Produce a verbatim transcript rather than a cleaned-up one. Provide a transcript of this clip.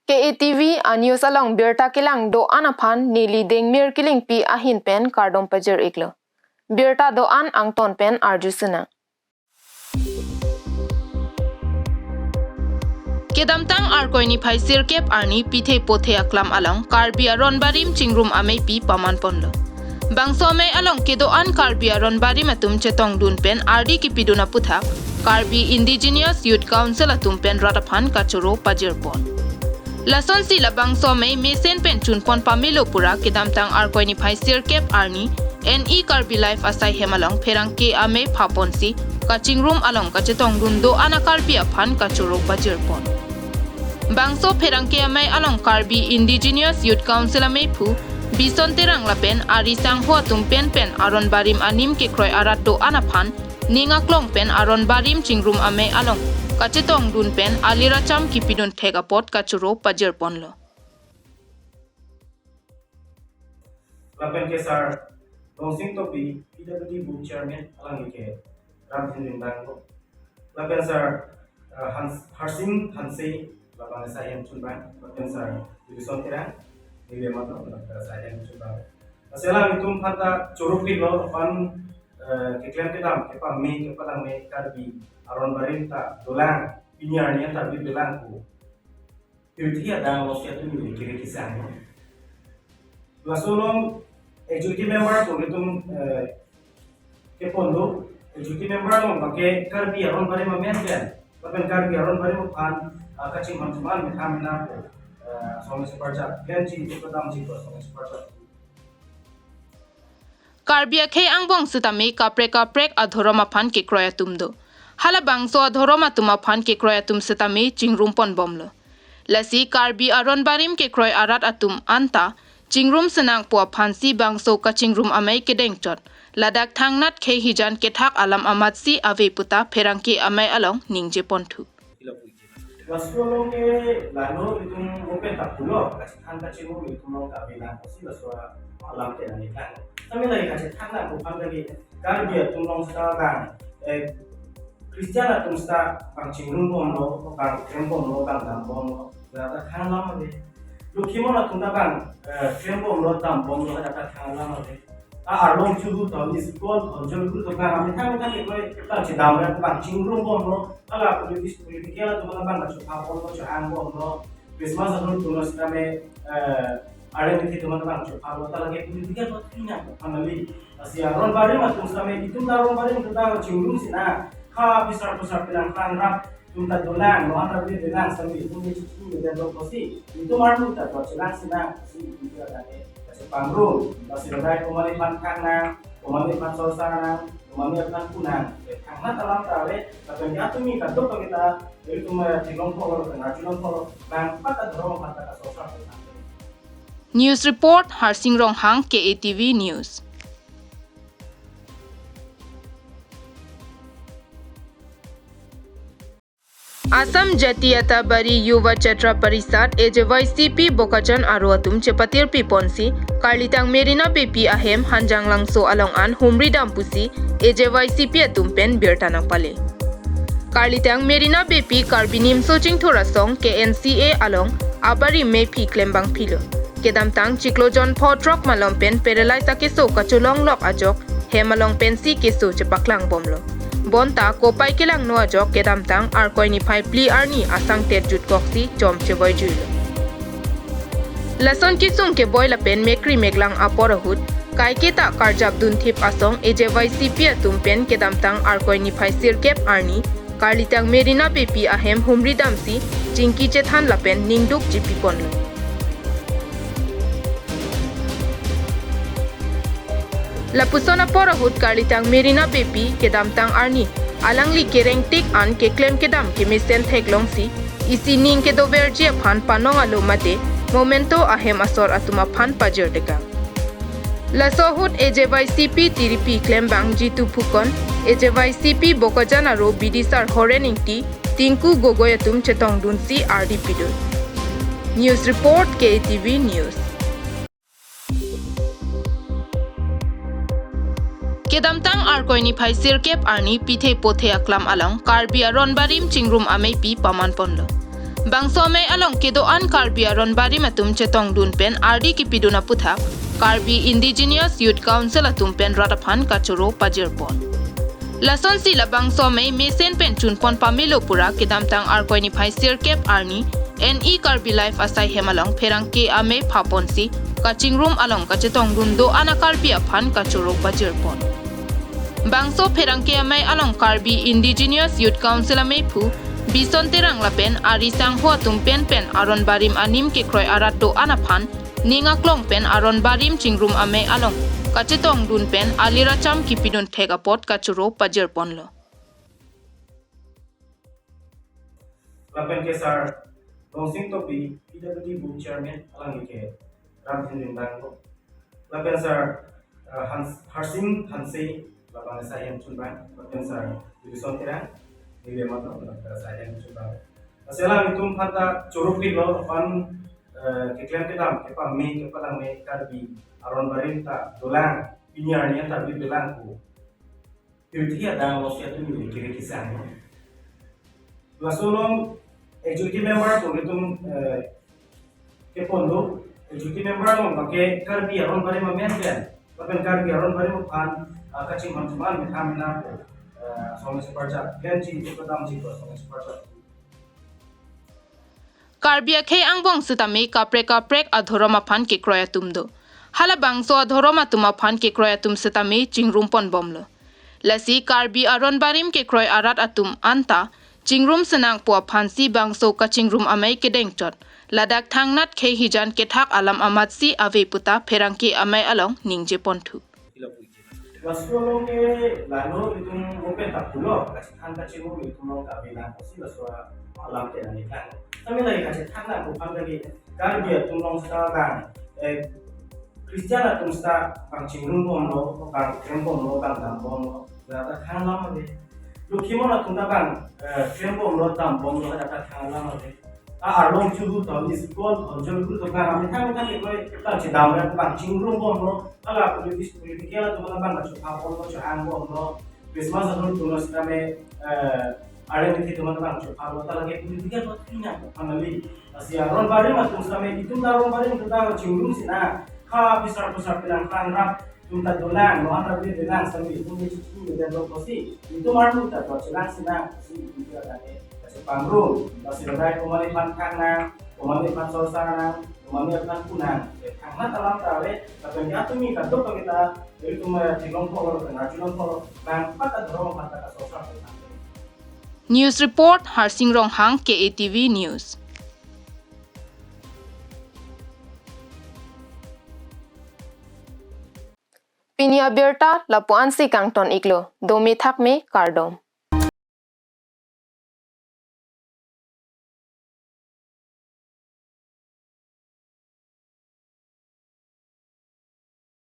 K A T V a news along birta kelang do-an aphan neli Dengmir Killingpi ahin pen kardom pajir-iklo. Birta do-an angton pen arju sinang. Kedamtang Arkoi niphai sirkep arni pithe pothe aklam along Karbi aron barim chingrum ameipi paman ponlo. Bangso amei along kedo-an Karbi aron barim atum chetongdun pen ardi kipidun aputhak Karbi Indigenous Youth Council atum pen rat aphan kachoro pajir pon. Lasonsi labangso amei mesen pen chunpon pamelo pura kedamtang Arkoi niphai sirkep arni N E Karbi Live asai hem along pherangke amei phaponsi kachingrum along kachetongdun do-an a-Karbi aphan kachoro pajir pon. Bangso pherangke amei along Karbi Indigenous Youth Council ameiphu Bison Terang lapen ari sangho atum pen pen aron barim anim kekroi arat do-an aphan ning aklong pen aron barim chingrum amei along kachetongdun pen alir acham kipidun thek apot kachoro pajir ponlo. Lapen ke Sar Dongsing Topi, P W D Group Chairman, alangli ke ram thin ring bang lo. Lapen Sar, eh, Hans, Harsing Hanse, lapen asai hem chunbang, lapen Sar Wilson Terang, neli mato, lapen asai hem chunbang. Lasi alanglitum aphan ta choro pilo, aphan, eh, keklem kedam, kepame, kepalangme, Karbi aron barim ta dolang, pini arni ta bi dolang ko. Pirthe adang lo sia tumi kiri kisang. Laso along executive member ko itum, eh, kepon do, executive member along bangke Karbi aron barim amen pen, lapen Karbi aron barim aphan, ah, kachingman chingman methang mena ko, eh, asong separjak, pen ching ko kedam ching ko asong separjak. Karbi akhei angbong setame kaprek kaprek adhorom aphan kekroi atum do. Halabangso adhorom atum aphan kekroi atum setame chingrum pon bomlo. Lasi Karbi aron barim kekroi arat atum anta chingrum senang pu aphansi bangso kachingrum amei kedengchot. Ladak thangnat khei hijan kethak alam amatsi ave puta pherangke amei along ningje ponthu. Laso along ke lalo itum open ta pulo, kachethan kachingrum itum along ta bilang kosi laso alam ke nang ikan. Kami lagi kachethan na bukan lagi Karbi atum along seta bang, eh, Christian atum seta bang chingrum bomlo, bang klem bomlo, bang dam bomlo. Data thang lam ave. Lokhi mon atum ta bang, eh, klem bomlo, dam bomlo, data thang lam ave. A arlong chuhu ton, school ton, jolguru ton, bang, ami thang thang ikoi, bang chedam ra, bang chingrum bomlo, ala politis-, political atum bang, bang chupha bomlo, chahang bomlo, Christmas atum atum sitame, eh, are mithi atum bang chupha bomlo, ta lake political atum thina, family. Lasi aron barim atum sitame, itum ta aron barim atum ta chingrum sinang, ha, pisar, pisar, pinang, klang, rap, itum ta dolang, no anta beli dolang, sami itum ni chichi ni dan lo kosi, itum armu ta to chelang sinang, si itum ta dane, kasi pangrum, kasi dai komani pan kang nang, komani pan solsa nang, komani pan kunang, eh, thangnat alam ta ave, tapi ya tumi kadok kita, itum, eh, theklong polo, kena chulong polo, bang pata dorong pata ka solsa. News report, Harsing Ronghang, K A T V News. Assam Jatiyatabari Yuva Chatra Parishad, A J Y C P, Bokajan aro atum chepatir piponsi, Karlitang Merina Beypi ahem Hanjanglangso along an humri dam pusi, A J Y C P atum pen birta nangpale. Karlitang Merina Beypi Karbi Nimso Chingthur Asong, K N C A along, abari mephi klembang philo. Kedamtang chiklo jon pho throk malom pen paralyze akeso kacholong lok ajok, hem along pensi keso chepaklang bomlo. Bonta kopai kelangno ajok kedamtang Arkoi niphai phli arni asang terjut koksi chom chevoi juilo. Lason kesung keboi lapen mekri meklang apor ahut, kaiketa karjap dunthip asong A J Y C P atum pen kedamtang Arkoi niphai sirkep arni, Karlitang Merina Beypi ahem humri damsi, chingki chethan lapen ningduk chipi ponlo. Lapuson apor ahut Karlitang Merina Beypi kedamtang arni, alangli kerengtik an keklem kedam kemesen theklongsi, isi ning kedoverji aphan panong alo mate, Momento ahem asor atum aphan pajir dekang. Laso ahut A J Y C P tiripi klembang Jitu Phukon, A J Y C P Bokajan aro bidisar Horen Ingti, Tinku Gogoi atum chetongdunsi ardi pidun. News report, K A T V News. Kedamtang Arkoi niphai sirkep arni pithe pothe aklam along Karbi aron barim chingrum ameipi paman ponlo. Bangso amei along kedo-an Karbi aron barim atum chetongdun pen ardi kipidun aputhak Karbi Indigenous Youth Council atum pen rat aphan kachoro pajirpon. Lasonsi labangso amei mesen pen chunpon pamelo pura kedamtang Arkoi niphai sirkep arni N E Karbi Live asai hem along pherangke amei phaponsi kachingrum along kachetongdun do-an a-Karbi aphan kachoro pajirpon. Bangso pherangke amei along Karbi Indigenous Youth Council ameiphu Bison Terang lapen ari sangho atum pen pen aron barim anim kekroi arat do-an aphan ning aklong pen aron barim chingrum amei along kachetongdun pen alir acham kipidun thek apot kachoro pajirponlo. Lapen ke Sar Dongsing Topi, P W D Board Chairman, alangli ke ram thin ring bang ko. Lapen Sar, uh, Hans, Harsing Hanse, labang asai hem chunbang, lapen Sar Bison Terang, nile matlo, labang asai hem chunbang. Lasi alanglitum aphan ta choro pilo aphan, uh, keklem kedam, kepame, kepalang me Karbi aron barim ta dolang, pini arni ta bi dolang ko. Pirthe adang lo si atum ni kiri kisang. Laso along executive member atum itum, eh, kepon do, executive member along bangke Karbi aron barim amen pen, lapen Karbi aron barim aphan, ah, kachinghon chuman methang mena ko, eh, song separja, plan ching ko kedam ching ko song separja. Karbi akhei angbong setame kaprek kaprek adhorom aphan kekroi atum do. Halabangso adhorom atum aphan kekroi atum setame chingrumpon bomlo. Lasi Karbi aron barim kekroi arat atum anta chingrum senangpo aphansi bangso kachingrum amei kedengchot. Ladak thangnat khei hijan kethak alam amatsi ave puta pherangke amei along ningjeponthu. Laso along ke lalo itum open ta pulo, kachethan kachingrum itum along kabe nang kosi laso alam ke nang iklang. Kami lagi kachethan nang bukan lagi Karbi atum along seta bang, eh, Christian atum seta bang chingrum bomlo, bang klem bomlo, bang dam bomlo. Berapa tang lam ave. Lukimon atum ta bang, eh, klem bomlo, dam bomlo, berapa tang lam ave. A arlong chuhu to, school to, jolhu to, bang, kami kami kami koi, bang chedam ya, bang chingrum bomlo, ala politis-, political atum bang, bang chupha bomlo, chahang bomlo, Christmas atum atum sitame, eh, are mithi atum bang chupha bomlo, ta lagi political atum punya, family. Lasi aron barim atum sitame, itum ta aron barim atum ta chingrum si nang, ha pisar pusar pinang klang rap, itum ta dolang, mohan ta beli dolang, sitame itum ni chichi ni dan lo kosi, itum arlu ta to chelang si nang, si itum ta lagi. Kachepangrum, lasi ladai komatne aphan thang nang, komatne aphan sorsar nang, komatne aphan pu nang. Thangnat alam ta ave, lapen ke atum ni kadokave ta, itum, eh, theklong polo, lapen arjulong polo, bang pat adhorom aphan ta kasorsar nang. News report, Harsing Ronghang, K A T V News. Pini abirta lapu-ansi kangton iklo, dome thakme kardom.